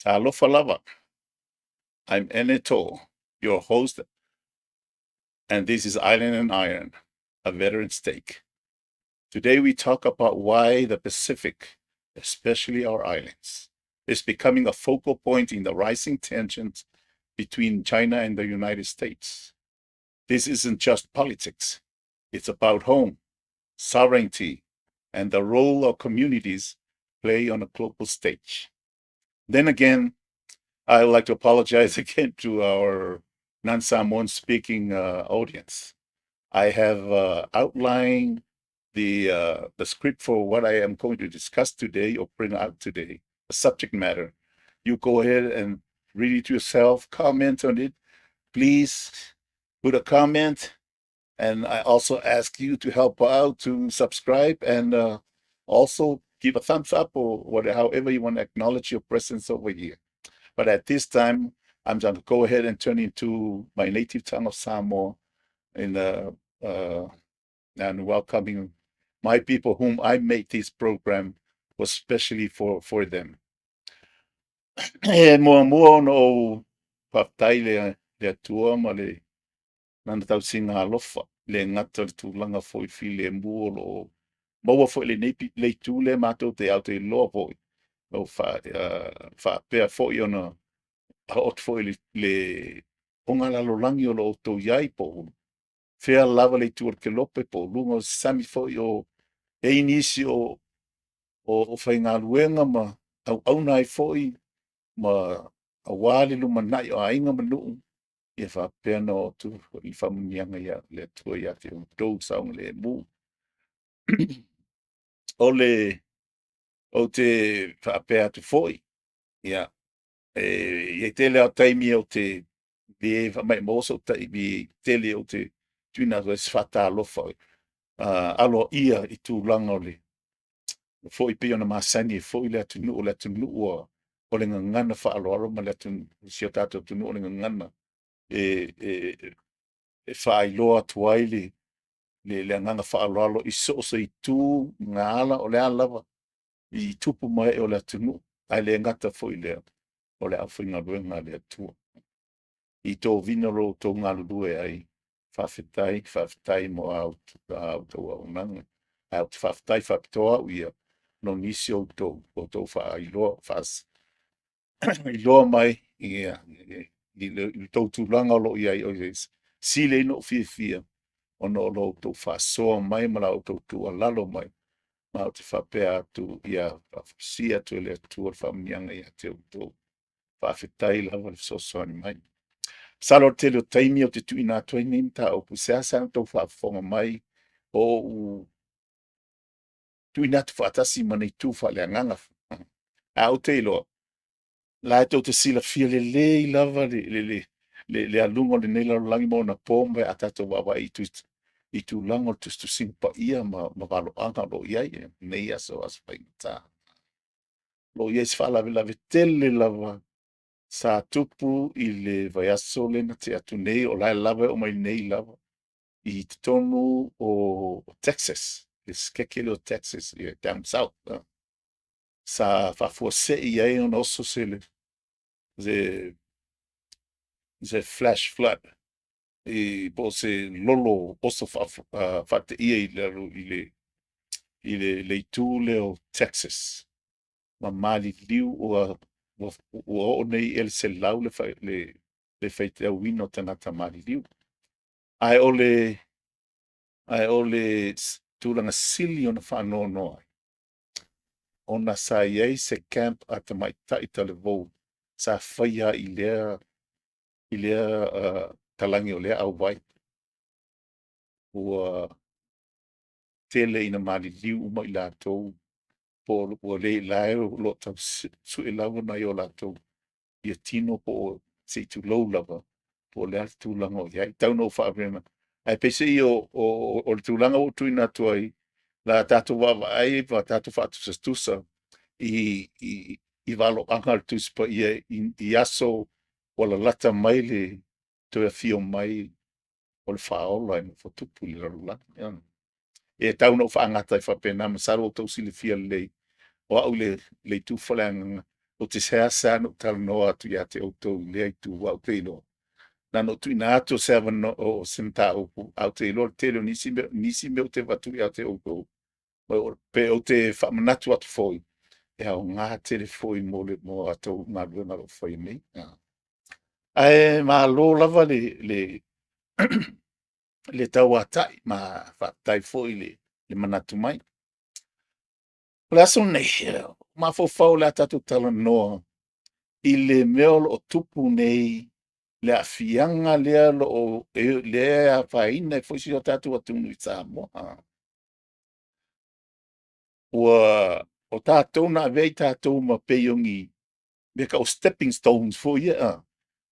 Talofa lava. I'm Eneto, your host, and this is Island and Iron, a veteran's take. Today we talk about why the Pacific, especially our islands, is becoming a focal point in the rising tensions between China and the United States. This isn't just politics, it's about home, sovereignty, and the role our communities play on a global stage. Then again, I would like to apologize again to our non-Samoan speaking audience. I have outlined the script for what I am going to discuss today or print out today, the subject matter. You go ahead and read it yourself, comment on it. Please put a comment. And I also ask you to help out to subscribe and also give a thumbs up or whatever, however you want to acknowledge your presence over here. But at this time, I'm going to go ahead and turn into my native tongue of Samoa in the and welcoming my people whom I made this program was specially for them. E muamua ona ou faafetai le le Atua ma le lana tausiga alofa, le gata o le tulaga foi filemu o lo o maua foi lenei le itu lea matou te au te iloa foi o faapea foi ona taoto foi le le oga lalolagi o lo o outou i ai po o fea lava le itu o le kelope po o luga o se sami foi o e i ai nisi o o faigaluega ma auauna ai foi ma aua le lumanai o aiga ma nuu ia faapea ona oo atu foi le faamanuiaga ia le Atua ia te outou saogalemu. O le ou te faapea atu foi, ia, e i ai tele lava o taimi ou te le faamaimoa sou taimi tele ou te tuuina atu ai se faatalofa aloaia i tulaga o le foi pei ona masani ai foi le atunuu, o le atunuu o le gagana faaaloalo ma le atunuu, si o tatou atunuu o le gagana e faailoa atu ai le le agaga faaaloalo i so o se itu ma ala, o le a lava i tupu ma ee o le atunuu, ae le gata foi i lea, o le aufaigaluega a le Atua. I tovina o lo outou galulue ai, faafetai, faafetai mo a outou auaunaga. Ae ou te faafetai faapitoa au ia no nisi o outou ua outou faailoa mai i le tou tulaga o lo o i ai, e sili ai ona ou fiafia ona o lo outou faasoa mai ma la outou tuualalo mai. Ma ou te faapea atu, ia faafoisia atu e le Atua le faamanuiaga ia te outou. Faafetai lava le fesoasoani mai. Masalo o le tele o taimi ou te tuuina atu ai nei mataupu, seasea ona outou faafofoga mai o ou tuuina atu faatasi ma nei tu faaleagaga. Ae ou te iloa, la e tou te silafia lelei lava le, le, le, le, le aluga o lenei lalolagi ma ona po ma a tatou vaavaai i, i tulaga o le tusitusiga paia ma, ma valoaga o lo o i ai i lenei aso, aso faigata. O lo o i ai se faalavelave tele lava sa tupu i le vaiaso lea na tea atu nei, o la e lava e oo mai nei lava i totonu o Texas, le sekeke lea o Texas, ia down south. Sa faafuasei ai ona oso se, se, se flash flood i, po o se lolo oso faateia i lalo i le, i le, le itu lea o Texas. Ma maliliu ua, ua, ua oo nei ea le 100 le, le, le faitauina o tagata maliliu. Ae o le, ae o le tulaga sili ona faanoanoa ai, ona sa i ai se camp a tamaitai talevou sa faia i lea, i lea uh, talagi o lea auai. Ua tele ina maliliu uma i latou po o ua le la e o lo o tau sue lava nai o latou ia tino po o se i tulou lava, po o le a le tulaga o i ai. Tau ina ou faavena, ae peiseai o, o, o le tulaga ua ou tuuina atu ai, la tatou vaavaai ma tatou faatusatusa i, i, i valoaga a le Tusi Paia i aso ua lalata mai le toe afio mai o le Faaola i nofotupu i le lalolagi. E tau ina ou faagata ai faapena, masalo ua outou silafia lelei, o au i le itu faaleagaga, ou te seasea ona ou talanoa atu ia te outou i lea itu, aua ou te iloa, na ona ou tuuina atu o se avanoa, o se mataupu, ae ou te iloa le tele o nisi mea ou te avatu ia te outou, pe ou te faamanatu atu foi, e aoga tele foi mo a outou galuega o lo o faia nei. Ae malo lava le tauatai, ma faafetai foi le manatu mai. O le aso lenei, ua ou mafaufau o le a tatou talanoa i le mea o lo o tupu nei, le aafiaga lea e afaina ai foi si o tatou atunuu i Samoa. O tatou na avea i tatou ma pei o ni mea e tau o stepping stones foi ia a,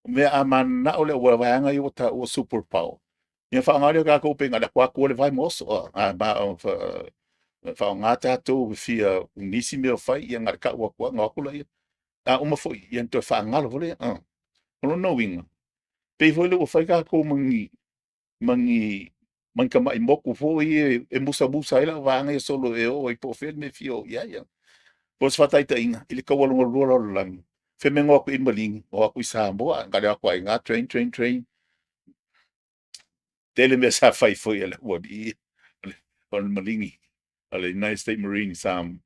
o mea a mananao le vaega ia ua taua o super power, ia ona faaaoga lea o tatou pei na o le atu lava tua le vae ma oso. A mananao e faaaoga tatou e fia o nisi mea o fai, ia na o le tau atu lava ona o atu lea. A uma foi, ia ona toe faagalo foi lea. O lona uiga, pei foi lea ua fai tatou ma ni tamai motu foi ia e musamusa ai le vaega ia solo e o ai po o fea le mea e fia o i ai. Mo se faataitaiga, i le taua lona lua o le lalolagi, fai mea na o atu i ai maligi, o atu i Samoa, na o le o atu lava i ina train, train, train. Tele mea sa fai foi e le aualii ia o le maligi a le United States Marine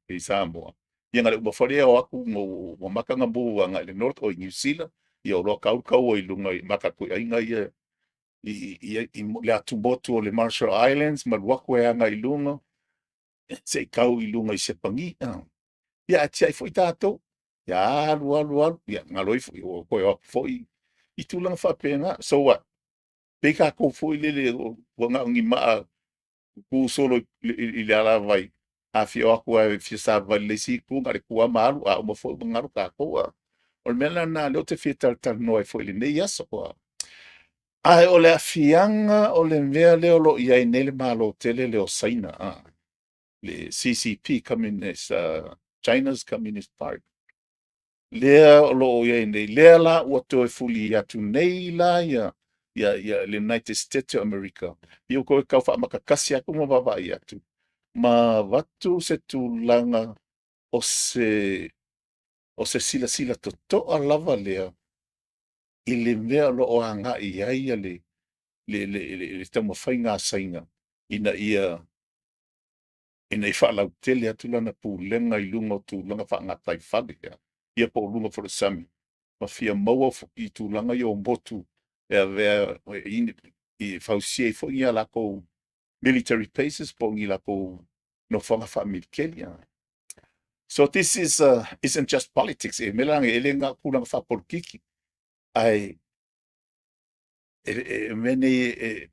i Samoa, ia na o le uma foi lea o atu ua amata ona move agai i le North Niu Sila, ia ua iloa tau le taua i luga i makatuiaiga ia i le atumotu o le Marshall Islands ma alu atu ai agai i luga se i tau i luga i Siapani. Ia ae tiai foi tatou, ia alu alu alu, ia galo ifo ua toe o atu foi i tulaga faapena. So what? Pei tatou foi lele ua na o ni maa tutu solo i le alavai, a fia o atu lava e fia savavali i le isi itu, na o le tu lava ma alu, a uma foi ua galo tatou. O le mea la lena o lea ou te fia talatalanoa ai foi i lenei aso. Ae o le aafiaga o le mea lea o lo o i ai nei le Malo tele lea o Saina, le CCP, China's Communist Party, lea o lo o i ai nei, lea la ua toe fuli atu nei la le United States o Amerika, ia ua toe tau faamatatasi atu ma vaavaai atu, ma avatu se tulaga o se silasila totoa lava lea i le mea o lo o agai i ai le taumafaiga a Saina ina ia faalautele atu lana pulega i luga o tulaga faagataifale ia po o luga foi o le sami, ma fia maua foi i tulaga ia o motu e avea e fausia ai foi ni a latou military bases po o ni latou nofoaga faamiliteli. So this is isn't just politics. E mea la nei, e le na o tulaga faapolokiki, ae o mea nei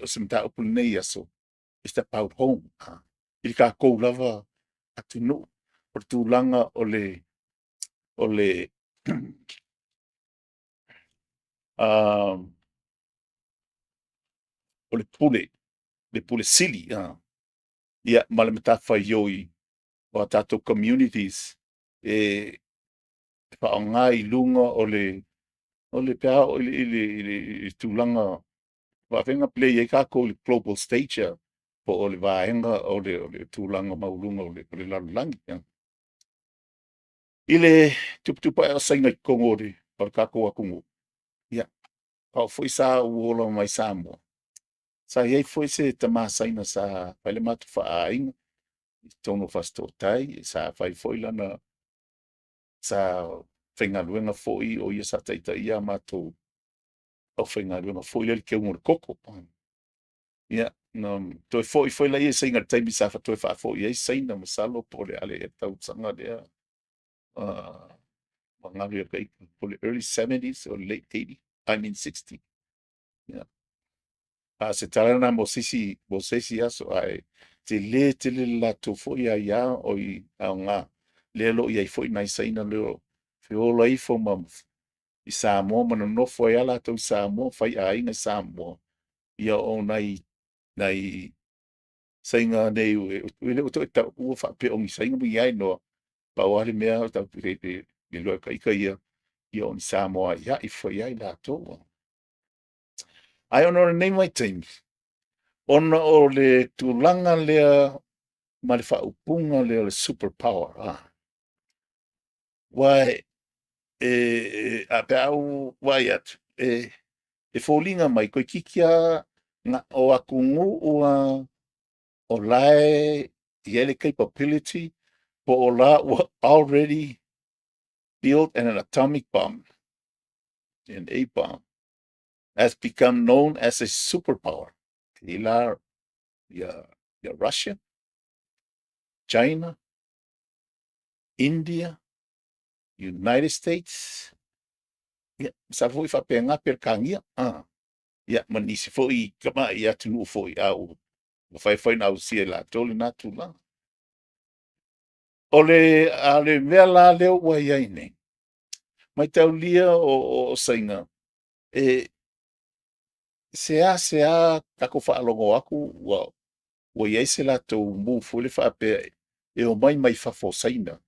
o se mataupu i lenei aso, it's about home. I le tatou lava atunuu, o le tulaga o le pule, le pule sili ia ma le matafaioi o a tatou communities e faaaoga i luga o le pe a oo i le tulaga faapefea ona play ai tatou i le global stage po o le vaega o le tulaga maualuga o le lalolagi. I le tuputupu ae o Saina i totonu o le tatou atunuu, ia, o au foi sa ou ola mai Samoa, sa i ai foi se tama Saina sa fai le matou faaaiga i totonu o Fasitoouta, sa fai foi lana... sa faigaluega foi o ia sa taitaia a matou aufaigaluega foi lea i le teuga o le koko. Ia, ona toe foi foi lea o Saina i le taimi sa toe faafoi ai Saina masalo po o le a le ea le tausaga lea, ua galo ia te ita, po o le early 70s or late 80s, I mean 60. Ia, a o se tala lena mo se isi aso, ae tele tele le latou foi aia, aoga lea o lo o i ai foi nai Saina o lo o feola ifo ma i Samoa ma nonofo ai lava latou i Samoa, faiaiga i Samoa. Ia o nai Saina nei e le o toe taua faapea o ni Saina ma ni a igoa, Pau lava le mea tatou te iloa e ita ia, ia o ni Samoa aiai foi lava i latou. Ae ona o lenei vaitaimi, ona o le tulaga lea ma le faaupuga lea o le super power, aua pe a ou vaai atu, e foliga mai toeitiiti lava na o atunuu lava o la e i ai le capability po o la ua already built an atomic bomb, an A-bomb has become known as a super power. E i ai la ia Russia, China, India, United States, ia masalo foi e faapena Peretania, ia ma nisi foi tamai atunuu foi a ua mafai foi ona ausia e latou lena tulaga. A o le mea la lea ua i ai nei, mataulia o Saina, e seasea tatou faalogo atu ua i ai se latou move foi lea faapea e omai mai fafo o Saina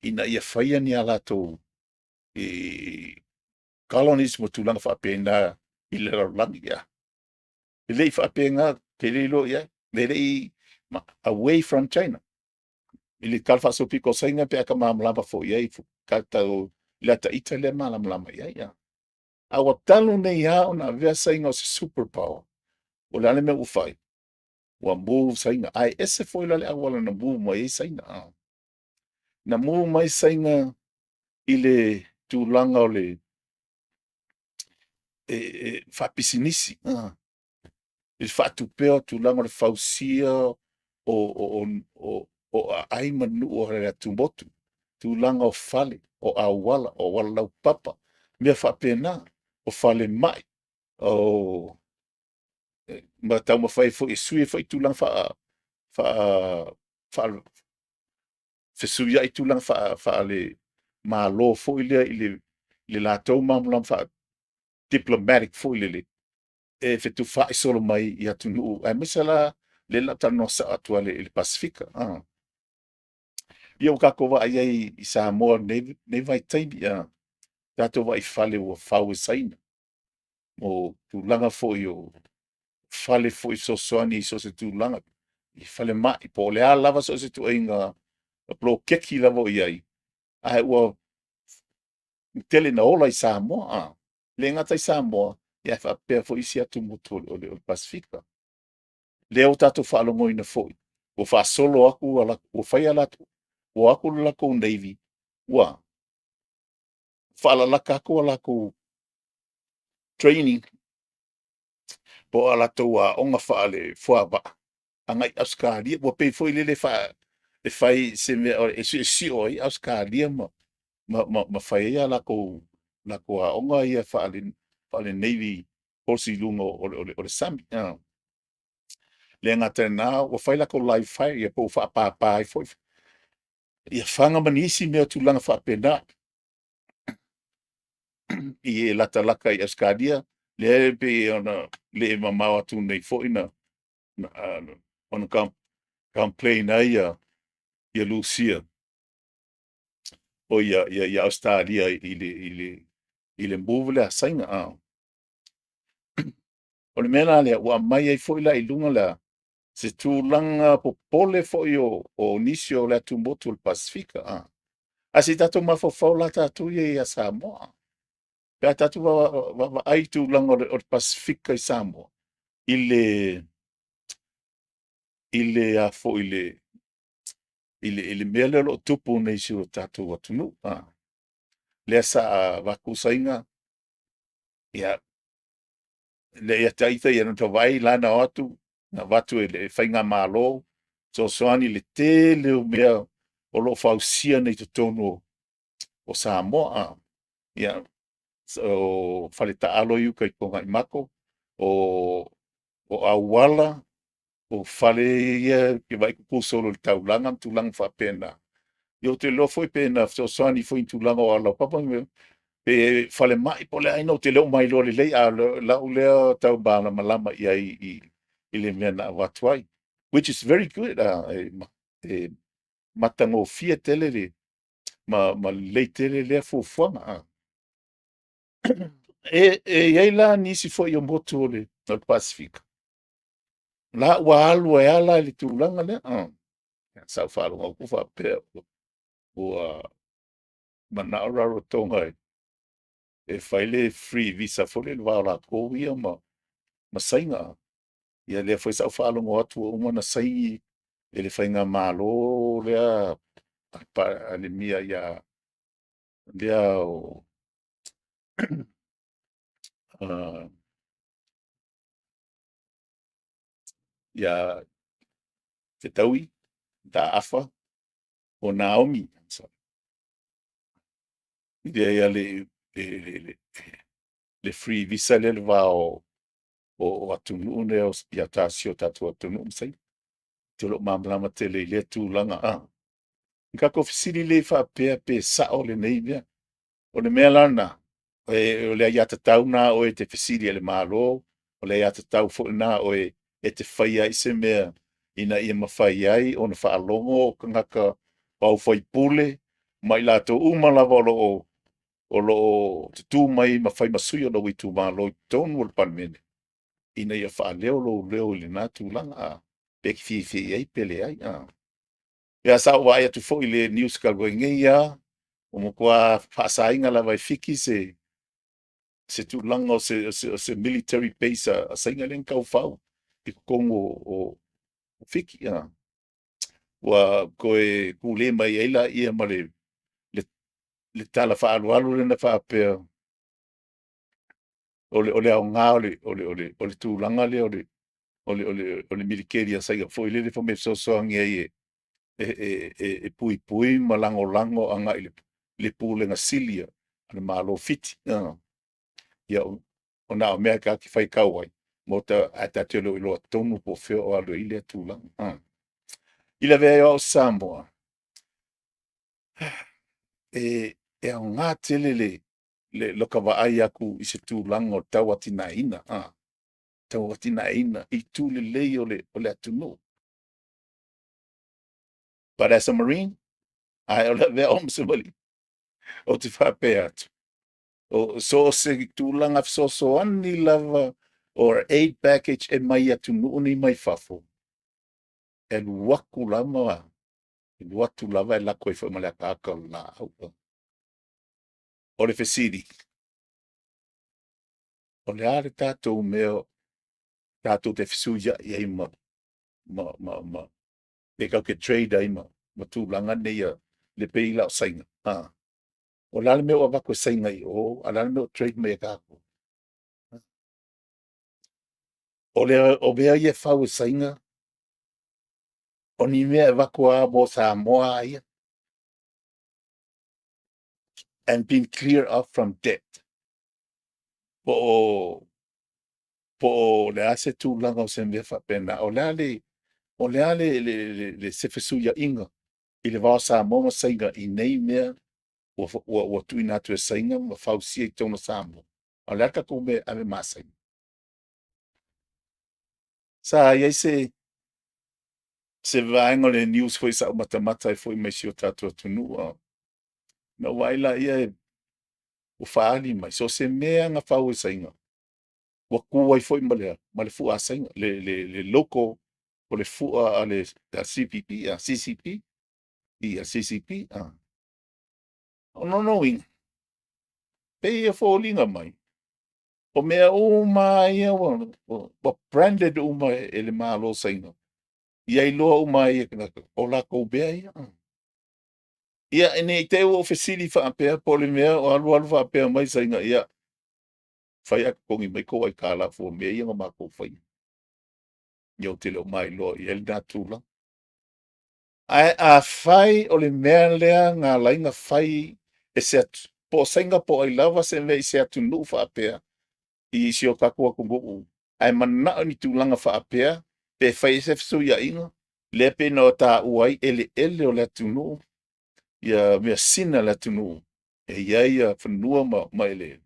ina ia faia ni a latou colonies ma tulaga faapena i le lalolagi. E le i faapena, ou te le iloa i ai, e le i away from China. I le talafaasolopito o Saina pe a ta malamalama foi i ai i le ata ita lea e malamalama i ai. A ua talu nei lava ona avea Saina o se super power, o le a le mea ua fai? Ua move Saina, ae ese foi la le auala na move mai ai Saina. Na move mai Saina i le tulaga o le faapisinisi, i le faatupea o tulaga o le fausia o aai ma nuu o le atumotu, tulaga o fale, o auala, o auala laupapa, mea faapena, o falemai, ma taumafai foi e sui ai tulaga fesuiai tulaga faale-Malo foi lea i le latou malamalama faa-diplomatic foi lele, e fetufaai solo mai i atunuu aemaise la lea o le a ou talanoa sao atu lava i le Pasefika. Ia ua tatou vaai ai i Samoa i lenei vaitaimi, tatou vaai i fale ua fau e Saina, o tulaga foi o fale foi fesoasoani i so o se tulaga i falemai po o le a lava so o se ituaiga poloketi lava o i ai, ae ua tele ina ola i Samoa. E le gata i Samoa, ae faapea foi isi atumotu o le Pasefika. Lea ua tatou faalogoina foi ua faasolo atu ua fai a latou, ua o atu le latou Navy ua faalalata atu a latou training po o a latou aoga faale-fuavaa agai i Ausetalia. Ua pei foi lele e fai i se mea e siosio ai Ausetalia ma fai ai a latou aoga ia faale-Navy course i luga o le sami. E le gata i lena ua fai latou live fire, ia po ua faapapa ai foi fana ma nisi mea o tulaga faapena i e latalata i Ausetalia, lea e pei ona le mamao atu nei foi na complain ai Lusua oi ia Ausetalia i le move lea a Saina. O le mea la lea ua aumai ai foi la i luga le a? Se tulaga popole foi o nisi o le atumotu o le Pasefika. Ae se i tatou mafaufau la tatou ia ia Samoa, pe a tatou vaavaai i tulaga o le Pasefika i Samoa, i le mea lea o lo o tupu nei i si o tatou atunuu. Lea sa avatu Saina, ia ita ia na ta vaai la na o atu na avatu e le faigamalo fesoasoani i le tele o mea o lo o fausia nei i totonu o Samoa. Ia, o faletaalo i uta i Tuanaimato, o auala, o fale ia ou te vaai tutu solo i le taulaga ma tulaga faapena. Ia ou te iloa foi pe na fesoasoani foi i tulaga o auala laupapa pe falemai po o le a, ou te le o mailoa lelei, a o lau lea tau malamalama i ai i le mea na avatu ai, which is very good. E matagofie tele le ma lelei tele lea fuafuaga. E i ai la nisi foi o motu o le Pasefika, la ua alu ai lava la i le tulaga lea. Sa ou faalogo atu faapea ua manao Rarotoga e fai le free visa foi lea i le va o latou ia ma Saina. Ia lea foi sa ou faalogo atu ua uma ona saini e le faigamalo lea a le Palemia lea o ia Fetaui Mataafa po o Naomi le free visa lea i le va o atunuu nei o si o tatou atunuu ma Saina. Ou te le o malamalama tele i lea tulaga. Ona tatou fesili lea faapea pe sao lenei mea. O le mea la lena, o le aiatatau lena a oe e te fesili ai i le Malo, o le aiatatau foi lena a oe e te faia ai se mea ina ia mafai ai ona faalogo tagata o au sui usufono ma i latou uma lava o lo o tutu mai ma fai ma sui o lou itumalo i totonu o le Palemene, ina ia faaleo lou leo i lena tulaga, pe e te fiafia i ai pe leai. Ia sa ou vaai atu foi i le news talu ai nei lava, ua matua faasaina lava e Fiti se tulaga o se military base a Saina lea na tau fau i totonu o Fiti. Ua toe tulei mai ai lea ma le tala faaaloalo lea na faapea, o le aoga o le tulaga lea o le militeli a Saina foi lele fai mai e fesoasoani ai e puipui ma lagolago agai i le Pulega Sili a le Malo o Fiti. Ia na o mea ta te faitau ai, ae ta te le o iloa tonu po o fea o alu ai lea tulaga. I le avea ai o au o se Samoa, e aoga tele lota vaai atu i se tulaga o le tauatinaeina, tauatinaeina i itu lelei o le atunuu. But as a Marine, ae o le avea o au ma se Marine, ou te faapea atu, so o se tulaga fesoasoani lava or aid package e aumai i atunuu nei mai fafo, e alu atu lava e lako ai foi ma le ataata o le laau. O le fesili, o le a le tatou mea tatou te fesuiai ai ma pe tatou te trade ai ma tulaga nei e pei la o Saina? O le a le mea ua avatu e Saina i o ae o le a le mea ua trade mai e tatou? O mea ia e fau e Saina, o ni mea e avatu lava mo Samoa lava ia and been clear off from debt. Po o le a se tulaga o se mea faapena? O le a se fesuiaiga i le va o Samoa ma Saina i nei mea ua tuuina atu e Saina ma fausia i totonu o Samoa? A o le a le tatou mea e ave ma Saina? Sa i ai se vaega o le news foi sa ou matamata ai foi mai si o tatou atunuu, ona ou vaai lea ua faaali mai, so o se mea lava na fau e Saina, ua tu ai foi ma le a? Ma le fua a Saina, le logo o le fua a le CPP, CCP. O lona uiga, pei e foliga mai, o mea uma lava ia ua branded uma e le Malo o Saina, ia iloa uma ai e tagata, o latou mea ia. Ia ne i te i ua ou fesili faapea po o le mea o alu alu faapea mai Saina, ia, fai ae totogi mai tou aitalafu o mea ia na matou faia. Ia ou te le o mailoa i ai lena tulaga. Ae afai o le mea lea na ala ai ona fai e se po o Saina po o ai lava se mea i se atunuu faapea i si o tatou atunuu ae manao i ni tulaga faapea pe fai ai se fesuiaiga, lea pei ona taua ai eleele o le atunuu, ia measina a le atunuu e i ai fanua ma eleele,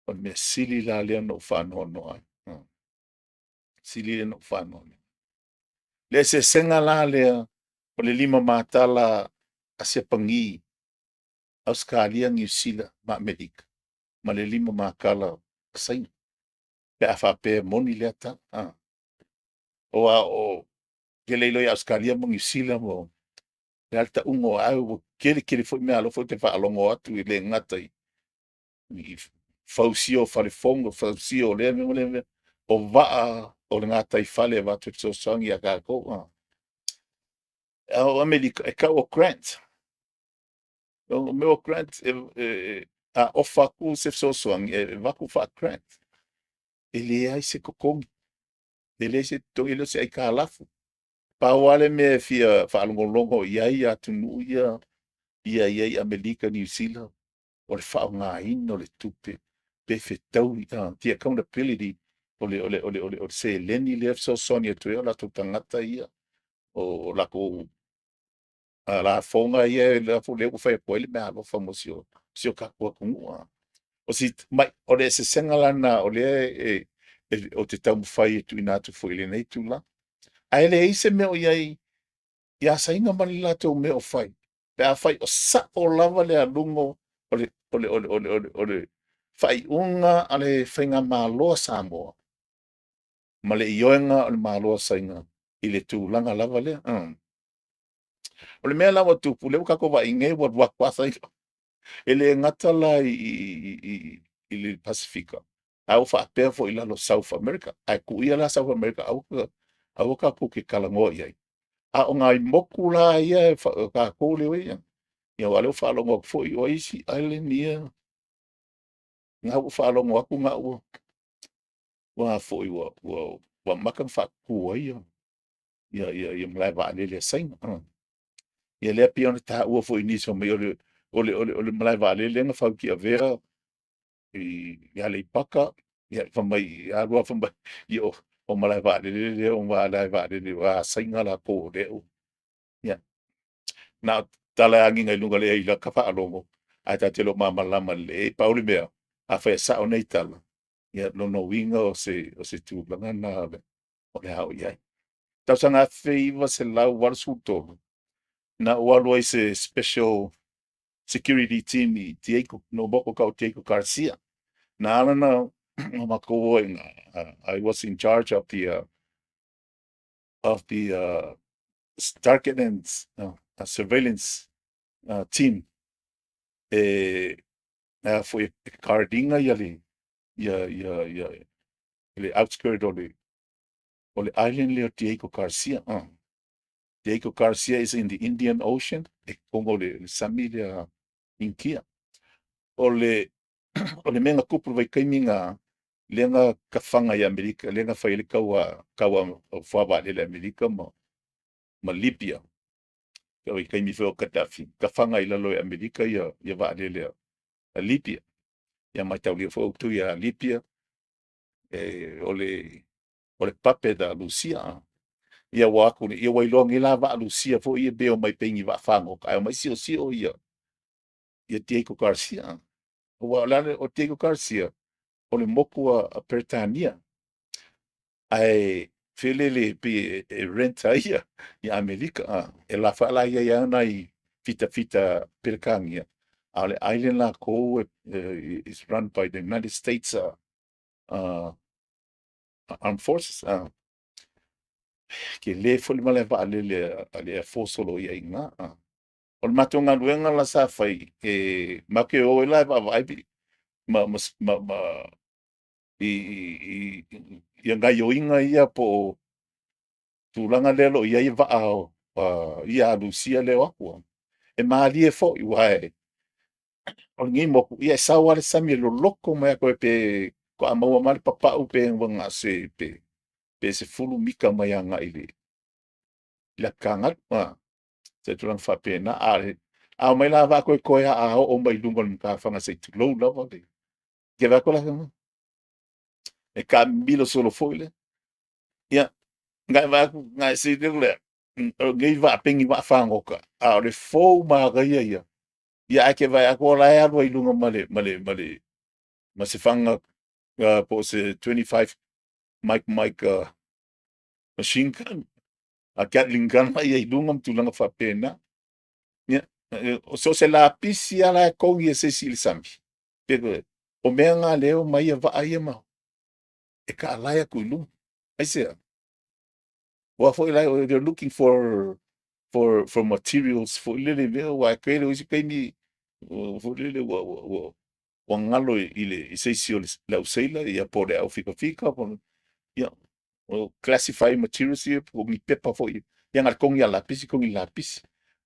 o le mea sili la lea ona ou faanoanoa ai. Sili lea ona ou faanoanoa. O le eseesega la lea o le lima matala a Siapani. Ausetalia, Niu Sila ma Amerika ma le 5 makala a Saina, pe a faapea e moni lea tala. Aua ou te le iloa ia Ausetalia ma Niu Sila po o le a le tauga, ae ua tele tele foi meaalofa ou te faalogo atu, e le gata i fausia o fale fono, fausia o lea mea ma lea mea, o vaa o le gataifale e avatu e fesoasoani ia tatou. A o Amerika, e tau o grant. O mea o grant, a ofa atu se fesoasoani, e avatu faa-grant. E leai se totogi, e leai se totogi, e le o se aitalafu. Pau lava le mea e fia faalogologo i ai atunuu ia e i ai Amerika, Niu Sila, o le faaaogaina o le tupe pe fetaui, the accountability o le seleni lea e fesoasoani atu ai o latou tagata ia, o latou lafoga ia lea ua fai atu ai le meaalofa mo si o tatou atunuu. O le eseesega la lena o lea ou te taumafai e tuuina atu foi i lenei itula. Ae leai se mea o i ai ia Saina ma le latou mea o fai, pe afai o sao lava le aluga o le faaiuga a le faigamalo a Samoa ma le ioega a le Malo o Saina i le tulaga lava lea. O le mea la ua tupu, lea ua tatou vaai nei ua alu atu lava Saina. E le gata la i le Pasefika, a ua faapea foi i lalo o South America. Ae tuu ia la South America aua tatou te talanoa i ai, a o nai motu la ia o tatou lea ua i ai, ia aua o lea ua faalogo atu foi o ai isi island ia na ua faalogo atu ua amata ona faatutu ai ia malae vaalele a Saina. Ia lea e pei ona taua foi e nisi fai mai o le malae vaalele lea na fau i Tiavea i Aleipata, ia fai mai e alu alu lava fai mai, ia o malae vaalele lea o malae vaalele a Saina latou o lea ua… Ia, na o tala e agiga i luga o le ea i lata faalogo, ae ta te le o malamalama lelei i ai. Pau le mea, afai e sao nei tala, ia lona uiga o se tulaga lena o le a oo i ai. Tausaga 1983, na ou alu ai i se special security team i Diego, i le motu e tau o Diego Garcia. Na ala ona matou o ai i ina, I was in charge of the target and surveillance team e guard ina le outskirt o le island lea o Diego Garcia. Diego Garcia is in the Indian Ocean, i totonu o le sami lea Initia. O le mea na tupu i le vaitaimi lena, lea na tafana ai e Amerika, lea na fai ai le taua a foa vaalele a Amerika ma Lipia i le vaitaimi foi o Katafi, tafana ai i lalo e Amerika ia vaalele a Lipia. Ia mataulia foi outou ia Lipia, o le puppet a Rusia. Ia ua o atu nei, ua iloa nei la vaa Rusia foi ia pei e omai pei ni vaafagota ae omai siosio ia Diego Garcia. Aua o Diego Garcia, o le motu a Peretania, ae foi lele pei e rent ai ia Amerika. E la e i ai lava nai fitafita Peretania, a o le island latou is run by the United States Armed Forces. Tele foi le malae vaalele a le Air Force o lo o i ai i ina. O le matou galuega la sa fai, e matou te o ai la e vaavaai i gaoioiga ia po o tulaga lea o lo o i ai vaa ia a Rusia lea e o atu. E malie foi aua o lenei motu, ia e sau lava le sami e loloto mai lava pe faatoa maua mai le papau pe ua na o se pe 10 mita mai agai i le apitagalu se tulaga faapena. A omai la vaa toetoe lava a oo mai i luga o le matafaga se i tulou lava le… E te vaai atu la e taamilo solo foi lea. Ia na e vaai atu o nei vaa pei ni vaafagota, a o le fou manaia ia, ia ae e te vaai atu o la e alu ai i luga ma se faga po o se 25 mic machine gun, Gatling gun i luga ma tulaga faapena. Ia So o se lapisi lava la e kogi e se isi i le sami, pe o mea na lea e omai vaa ia ma e taalae atu i luga. Aisea? Aua foi la they looking for materials foi lele i mea aua e tele o isi taimi foi lele ua galo i se isi o le au seila ia po o le au fikafika ia, o classify materials ia po o ni pepa foi ia na o le togi lava o le lapisi togi le lapisi.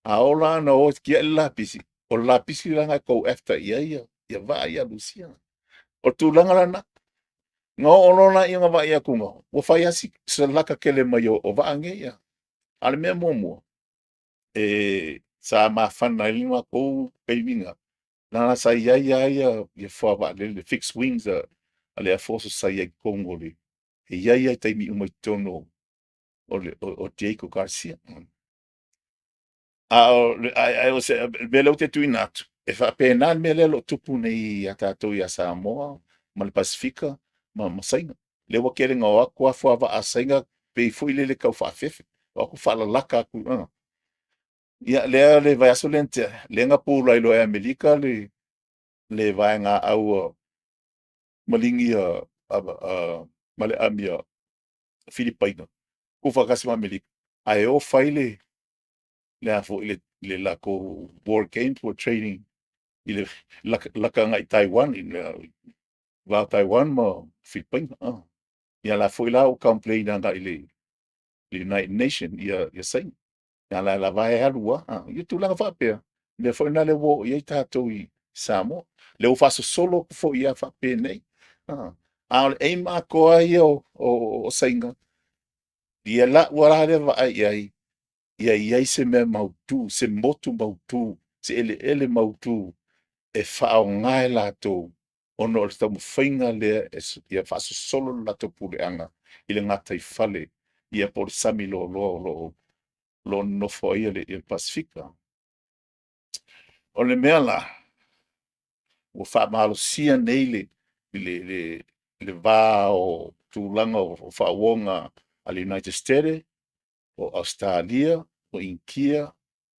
A oo la ina o e tiai le lapisi, o le lapisi la lena e go after i ai ia vaa ia a Rusia. O le tulaga lena, na oo loa lea ina vaai atu ua fai lava si salaka tele mai o vaa nei. A o le mea muamua, sa mafana ai le matou taimi lena, leaga sa i ai lava ia foa vaalele fixed wings a le Air Force sa i ai i totonu o le… e i ai lava i taimi uma i totonu o Diego Garcia. A o le mea lea ou te tuuina atu, e faapena le mea lea o lo o tupu nei ia tatou ia Samoa ma le Pasefika ma Saina. Lea ua tele ina o atu lava fuavaa a Saina pei foi lele e tau faafefe, o atu faalalata atu. Ia lea le vaiaso lea na tea, lea na pulai loa e Amerika le vaegaau a Maligi ma le ami a Filipaina tuufaatasi ma Amerika, ae o fai le a foi le latou war games po o training i le laka agai i Taiwan, i le va o Taiwan ma Filipaina. Ia la foi la ua complain agai i le United Nation ia Saina, a o la e lava e alu lava. Ia tulaga faapea, o le mea foi lena ua oo i ai tatou i Samoa. Lea ua faasosolo atu foi lava faapenei. A o le aim atoa ia o Saina, ia lau lava lea vaai i ai, ia i ai se mea mautu, se motu mautu, se eleele mautu e faaaoga e latou ona o le taumafaiga lea ia faasosolo le latou puleaga i le gataifale ia po o le sami loaloa o lo o nonofo ai le Pasefika. O le mea la, ua faamalosia nei le va o tulaga o faauoga a le United States, o Ausetalia, o Initia,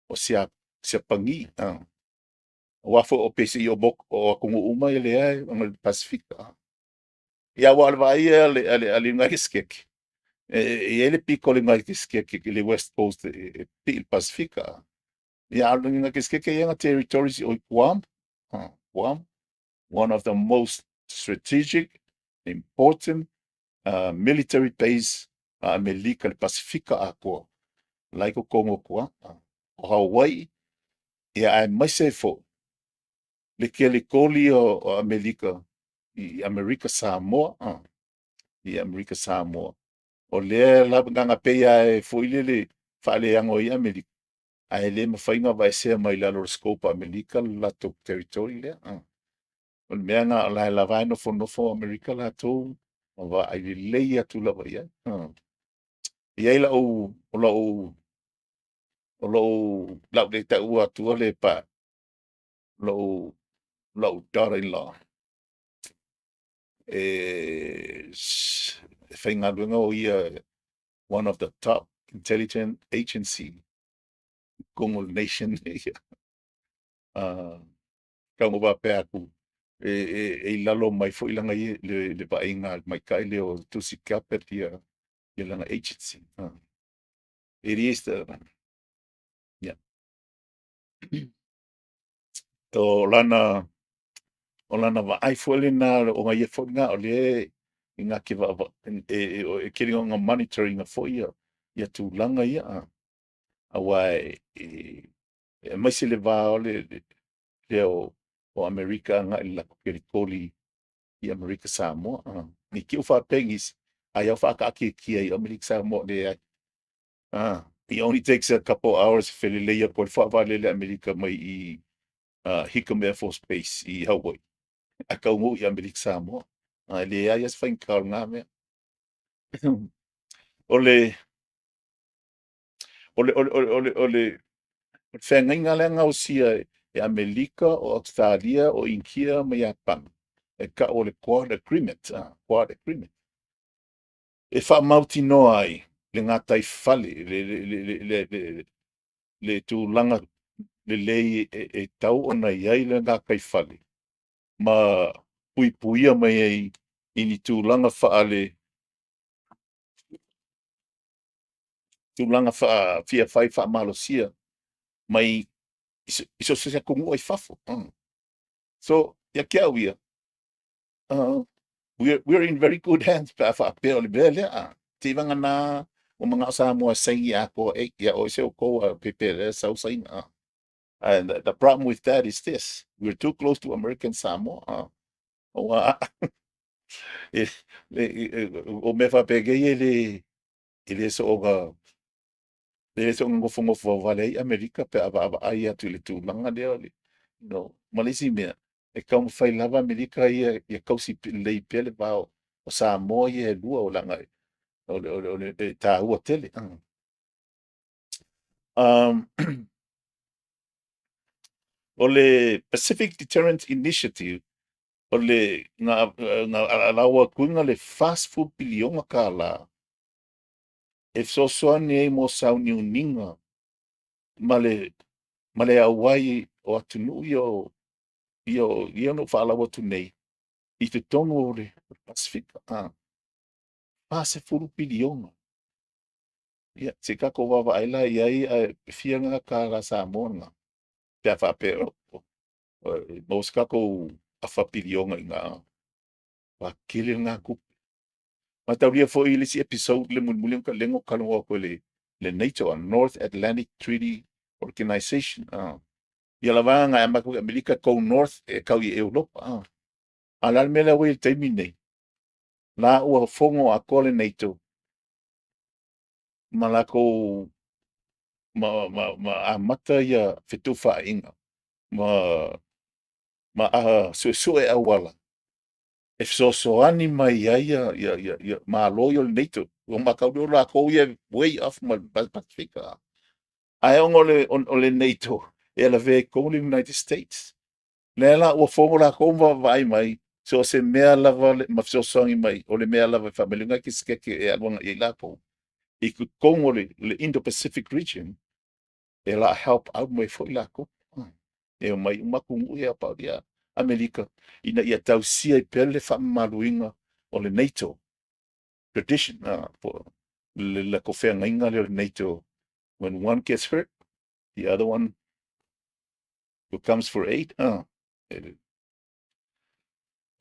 o Siapani, aua foi peiseai o atunuu uma lea e i le Pasefika. Ia aua o le vaai ia a le United Skete, e i ai le pito o le United Skete i le West Coast e pipii i le Pasefika. Ia a o le United Skete e i ai ana territories i o i Guam, Guam, one of the most strategic, important military base a Amerika i le Pasefika atoa, la e i totonu o Guam. O Hawaii, ia aemaise ai foi le kelikoli o Amerika i Amerika Samoa, i Amerika Samoa. O lea lava na pei lava e foi lele faaleano ai Amerika, ae le mafai ona aveesea mai lalo o le scope a Amerika le latou territory lea. O le mea lena o la e lava e nofonofo Amerika latou ma vaai lelei atu lava i ai. E i ai lau, o lou, o lou le taua atua le lou daughter in law, e faigaluega o ia one of the top intelligence agency i totonu o le nation ia. Tau ina ou faapea atu, e i lalo mai foi lana ia, le vaaiga a le tamaitai lea o Tulsi Gabbard ia lana agency. It is the, yeah. O lana vaai foi lena, ona ia foi lena o lea e na te vaavaai, e tele ina monitor ina foi ia tulaga ia. Aua e aemaise le va o lea o Amerika agai i le latou kelikoli i Amerika Samoa. Ne i te i ua faapea nisi, ai lava ua faataatiatia i Amerika Samoa. Leai. It only takes a couple hours e felelei atu ai le vaalele a Amerika mai i Hickam Air Force Base i Hawaii, ae taunuu i Amerika Samoa. E leai lava se faigata o lena mea. O le feagaiga lea na gaosia e Amerika, o Ausetalia, o Initia ma Iapani, e tau o le Quad Agreement, Quad Agreement. E faamautinoa ai le gataifale, le tulaga lelei e tatau ona i ai le gataifale ma puipuia mai ai i ni tulaga faale tulaga faa fai faamalosia mai i so o se atunuu i fafo. So, ia te au ia, we are in very good hands pe a faapea o le mea lea. Seivagana ua manao Samoa e saini atoa, e ia o ese outou ae pepe lea sau saina. And the problem with that is this: we're too close to American Samoa. Ua o mea faapenei e le soona nofonofo vale ai Amerika pe a vaavaai atu i le tulaga lea ma le isi mea, e taumafai lava Amerika ia ia tausi lelei pea le va o Samoa ia e lua, leaga o le e taua tele. O le Pacific Deterrence Initiative, o le na alauina atu le $40 piliona e fesoasoani ai mo sauniuniga ma le auai o atunuu ia na ou faalau atu nei i totonu o le Pasefika. $40 piliona. Ia, se i tatou vaavaai la i ai, ae fia lena tala Samoa lena pe a faapea e maua se tatou afa piliona i ina, ua tele lena tupe. Mataulia foi i le isi episode le mulimuli ona lea na ou talanoa atu i le NATO, North Atlantic Treaty Organization. Ia lava na e amata i Amerika go north e tau i Europa. A o le a le mea lea ua i ai i le taimi lenei? La ua fono atoa le NATO ma latou ma amata ia fetufaaiga ma suesue auala e fesoasoani mai ai ia Malo ia o le NATO. Ua mataulia o latou ia way off ma le Pasefika. Ae ona o le NATO e lavea i totonu le United States. Lea la ua fono latou ma vaavaai mai so o se mea lava ma fesoasoani mai, o le mea lava e fai mai le United States e alu agai i ai latou i totonu o le Indo-Pacific region, e la help out mai foi latou. E omai uma atunuu ia help out ia Amerika ina ia tausia ai pea le faamamaluina o le NATO tradition, po le latou feagaiga lea o le NATO: when one gets hurt, the other one who comes for aid.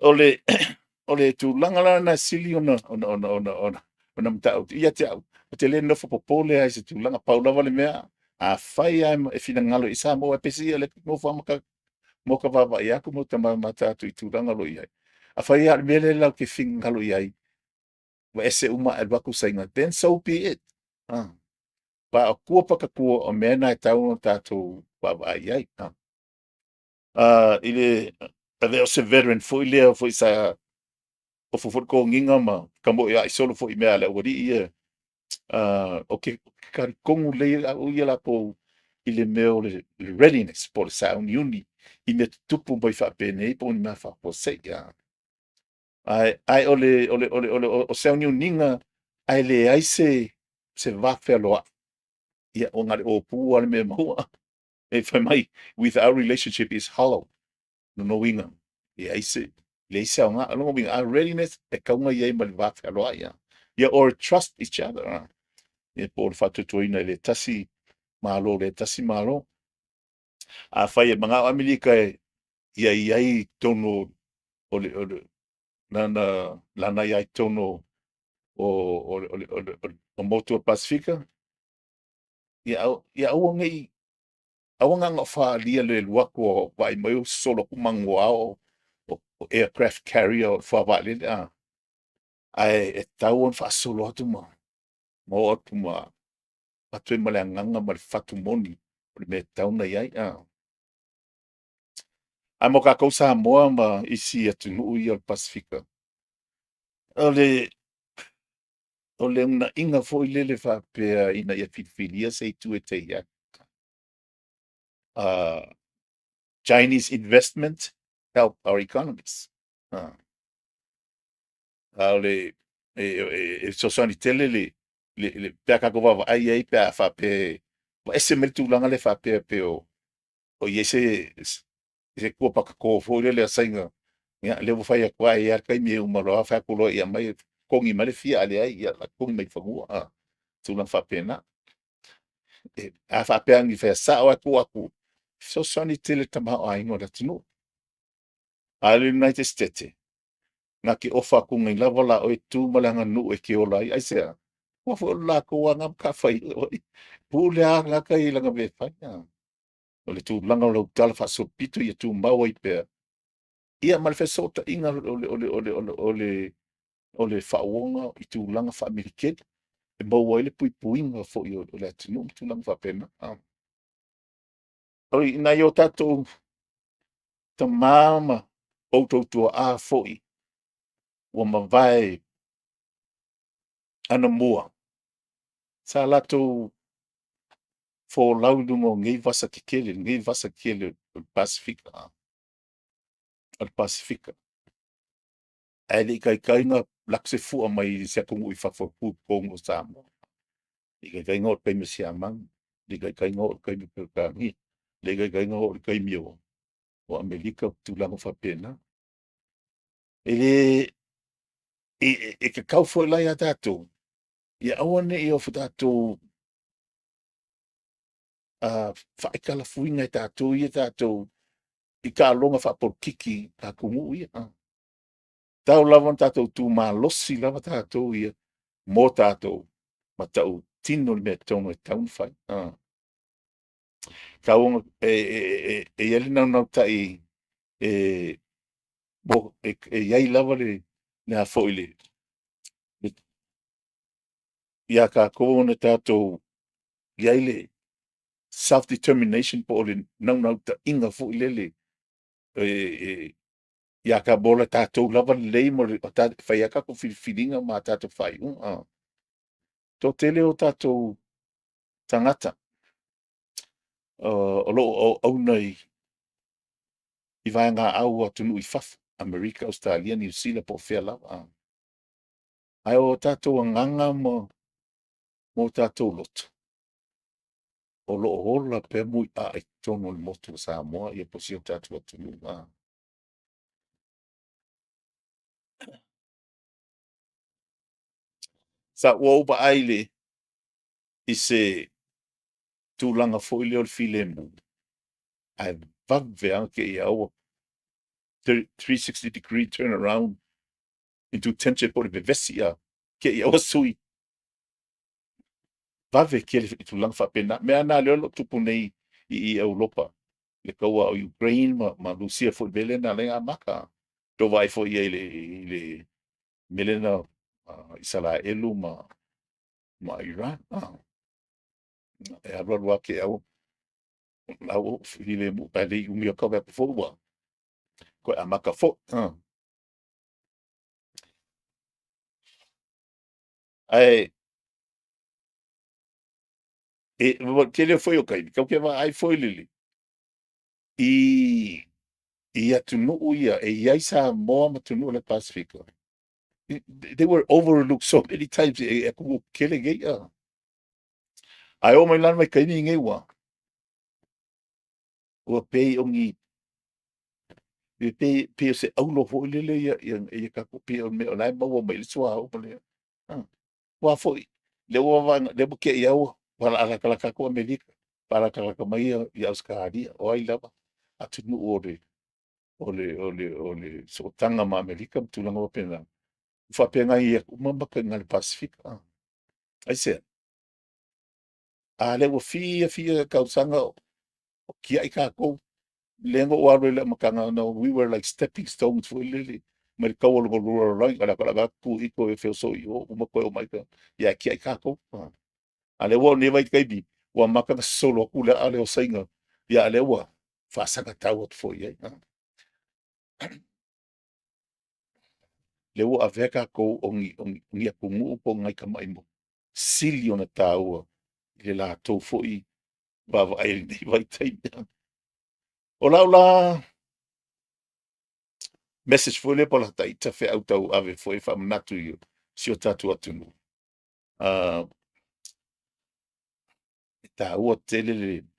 O le tulaga la na sili ona matautu ia te au, ou te le nofo popole lava i se tulaga. Pau lava le mea, afai lava e finagalo i Samoa, peiseai o lea e nofo lava ma ota vaavaai atu ma ota matamata atu i tulaga o lo o i ai. Afai lava o le mea lea latou te finagalo i ai, ua ese uma ae alu atu Saina, then so be it. Pa o tua pakatua o mea na e tau ona tatou vaavaai i ai. I le avea o se veteran foi lea foi sa ofo foi le toniga ma tamoe solo foi i mea a le aualii ia, o ke talitonu lelei au ia latou i le mea o le readiness po o le sauniuni i mea tutupu mai faapenei po o ni mea faafuasei. Ae o sauniuniga ae leai se va fealoai, ia ua na o le opu lava le mea e maua. E fai mai, "Without relationship is hollow." Lona uiga, leai se aoga. O lona uiga, a readiness e tau i ai ma le va fealoai ia or trust each other. Ia po o le faatuatuaina i le tasi malo le tasi malo. Afai e manao Amerika e ia i ai i totonu o le lana ia i totonu o motu o le Pasefika, ia aua nei aua na o faaalia le alu atu o vaai mai o sosolo atu manuao o aircraft carrier o le vaalele a, ae e tatau ona faasolo atu ma oo atu ma atu ai ma le agaga ma le fatu moni o le mea e tatau ona i ai. Ae mo tatou Samoa ma isi atunuu ia o le Pasefika, o le unaiga foi lele faapea ina ia filifilia se itu e te i ai. Chinese investment help our economies. A o le e fesoasoani tele le pe a tatou vaavaai i ai pe a faapea ua ese mai le tulaga lea faapea pe o o i ai se kuapakato foi lele a Saina, ia lea ua fai atu lava e i ai lava le taimi e uma loa fai atu loa e aumai e totogi mai le fia, a leai o le a totogi mai i fanua tulaga faapena. A faapea na fai sao lava tuu atu, e fesoasoani tele i le tamaoaiga o le atunuu. A o le United Setete, na te ofa atu nei lava la oe tu ma le aganuu e te ola ai. Aisea? Aua foi o le latou lava na matafaioi, pule lava le tagata ia i lana mea e fai a. O le tulaga o lau talafaasolopito ia tumau ai pea, ia ma le fesootaiga o le faauoga i tulaga faamiliteli, e maua ai le puipuiga foi o le atunuu ma tulaga faapena. I nai o tatou tama ma outou tuaa foi ua mavae anamua, sa latou folau i luga o nei vasa tetele, lenei vasa tele o le Pasefika, o le Pasefika. Ae le i taitai ona alu atu se fua mai se atunuu i fafo e tu i totonu o Samoa. E le i taitai ona oo i le taimi o Siamani, e le i taitai ona oo i le taimi o Peretania, e le i taitai ona oo i le taimi o Amerika ma tulaga faapena. E le e tatau foi la ia tatou, ia aua ne i o tatou faaitalafuina e tatou ia tatou i taaloga faapolokiki a atunuu ia. E tatau lava ona tatou tu malosi lava tatou ia mo tatou, matautino le mea tonu e tatau ona fai. E tatau ona e i ai le naunautai e i ai lava le a foi le ia tatou ona tatou i ai le self determination po o le naunautaiga foi lele mo le tatou lava lelei ma le e fai lava a tatou filifiliga ma tatou faaiuga. Toatele o tatou tagata o lo o auauna i vaegaau a atunuu i fafo, Amerika, Ausetalia, Niu Sila po o fea lava. Ae o tatou agaga ma o tatou loto, o lo o ola pea muiaa i totonu o le motu o Samoa ia po o si o tatou atunuu. Ua ou vaai i se tulaga foi lea o le filemu, ae vave lava ona te i ua 360 degree turn around into tension po o le vevesi te i lava ua sui. Vave tele i tulaga faapena. O mea lava na o lea o lo o tupu nei i Europa i le taua o Ukraine ma Rusia foi i le mea lea na ala ai ona amata. Ua tou vaai foi i ai i le mea lea na Isaraelu ma Iran. E alu alu lava te i lava o la ua filemu, ae le i umi atu vaai atu foi ua toe amata foi. Ae o le tele foi o taimi, tatou te vaai foi lele i atunuu ia e i ai Samoa ma atunuu o le Pasefika, they were overlooked so many times e atunuu tetele nei. Ae oo mai la i le vaitaimi lenei ua pei o ni e pei o se auro foi lele ia tatou pei o le mea o la e maua mai ai le suauu ma le aua foi lea ua vaavaai lea ua te i lava ua latalata atu Amerika, faalatalata mai ia Ausetalia, o ai lava, atunuu o le sootaga ma Amerika ma tulaga faapena, ua faapena i atu uma maka i ina i le Pasefika. Aisea? A lea ua fia fia tausaga o tiai tatou, lea na ou alu ai i le amataga na we were like stepping stones foi lele mai le taua lona lua o le lalolagi, o le a atu tu i i toe feoso i o uma toe omai ia ae tiai tatou. A o lea ua oo i lenei vaitaimi, ua amata ona sosolo atu le aa lea o Saina, a o lea ua faasagatau atu foi i ai. Lea ua avea tatou o ni atunuu po o ni nai tamai motu sili ona taua i le latou foi vaavaai i lenei vaitaimi. O lau la message foi lea po o lata ita feau tauave foi e faamanatu i si o tatou atunuu, e taua tele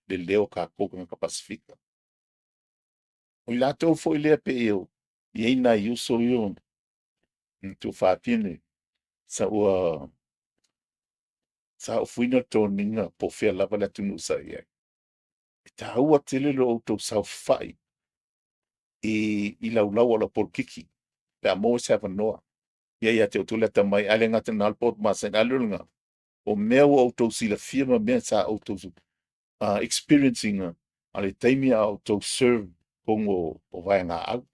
le leo o tatou tagata Pasefika. O i latou foi lea pei e i ai nai uso ia tuafafine sa ua sa ofuina le toniga po o fea lava le atunuu sa i ai. E taua tele lo outou saofafai i laulau a le polokiki pe a maua se avanoa. Ia ia te outou le atamai, ae le gata na o le poto masani, a le o lena, o mea ua outou silafia ma mea sa outou experience ina a le taimi a o outou serve i totonu o vaegaau.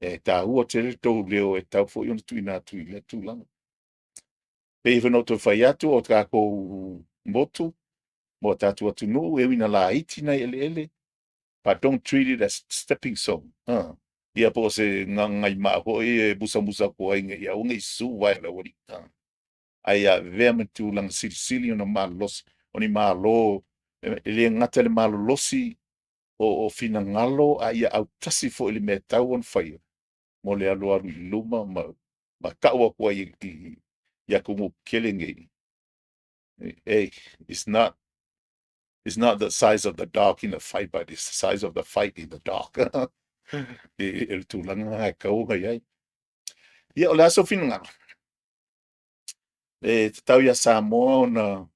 E taua tele le tou leo e tatau foi ona tuuina atu i lea tulaga. E pei foi ona ou toe fai atu o tatou motu ma o tatou atunuu e ui ina laiti nai eleele, but don't treat it as stepping stone, ia po o se nai maa foi e musamusa atu ai ne i aua ne i susu vae o le aualii, ae ia avea ma tulaga silisili ona malolosi, o ni malo e le gata i le malolosi o finagalo, a ia autasi foi i le mea e tatau ona faia mo le alualu i luma ma tau atu ai i atunuu tetele nei, it's not the size of the dog in the fight, but it's the size of the fight in the dog. E le tulaga lena e tatau ona i ai. Ia, o le a sou finagalo? E tatau ia Samoa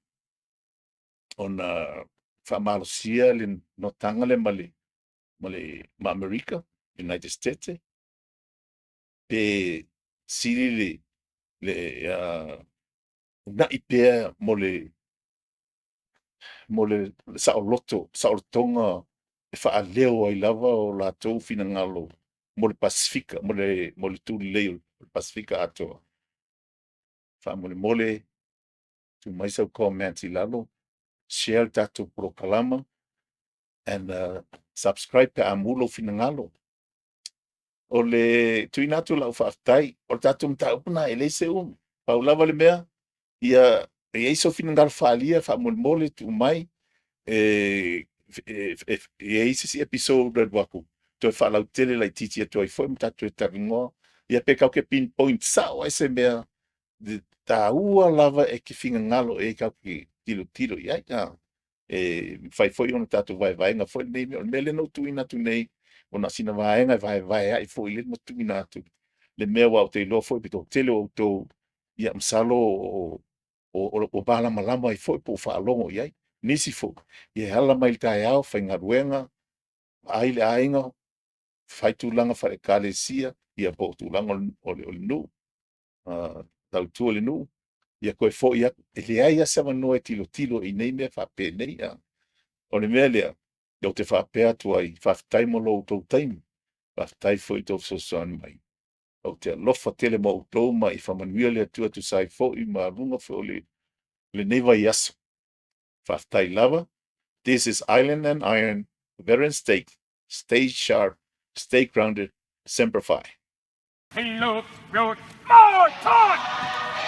ona faamalosia le notaga lea ma Amerika, United States, pe sili le uunai pea mo le saoloto, saolotoga e faaleo ai lava o latou finagalo mo le Pasefika, mo le tulelei o le Pasefika atoa. Faamolemole, tuu mai sau comment i lalo, share le tatou polokalama and subscribe pe a mu lou finagalo. O le tuuina atu o lau faafetai, o le tatou mataupu lena e leai se umi. Pau lava le mea, ia e i ai sou finagalo faaalia faamolemole tuu mai, e i ai se isi episode e alu atu, toe faalautele laitiiti atu ai foi ma tatou toe talanoa. Ia pe tatou te pinpoint sao ai se mea taua lava e te finagalo i ai tatou te tilotilo i ai. E mafai foi ona tatou vaevaeina foi lenei mea. O le mea lea na ou tuuina atu nei, ona o sina vaega e vaevae ai foi lea ma tuuina atu le mea aua ou te iloa foi le toatele o outou, ia masalo o malamalama ai foi po o faalogo i ai. Nisi foi, ia e ala mai le taeao, faigaluega, vaai le aiga, fai tulaga faale-Ekalesia, ia po o tulaga o le nuu, tautua i le nuu, ia toe foi atu. E leai lava se avanoa e tilotilo i nei mea faapenei. O le mea lea, ou te faapea atu ai, faafetai mo lo outou taimi, faafetai foi i tou fesoasoani mai. Ou te alofa tele ma outou ma ia faamanuia le Atua e tusa ai foi ma aluga foi o lenei vaiaso. Faafetai lava. This is Island and Iron, Veterans Take. Stay sharp, stay grounded, Semper Fi. He looked, wrote, more time!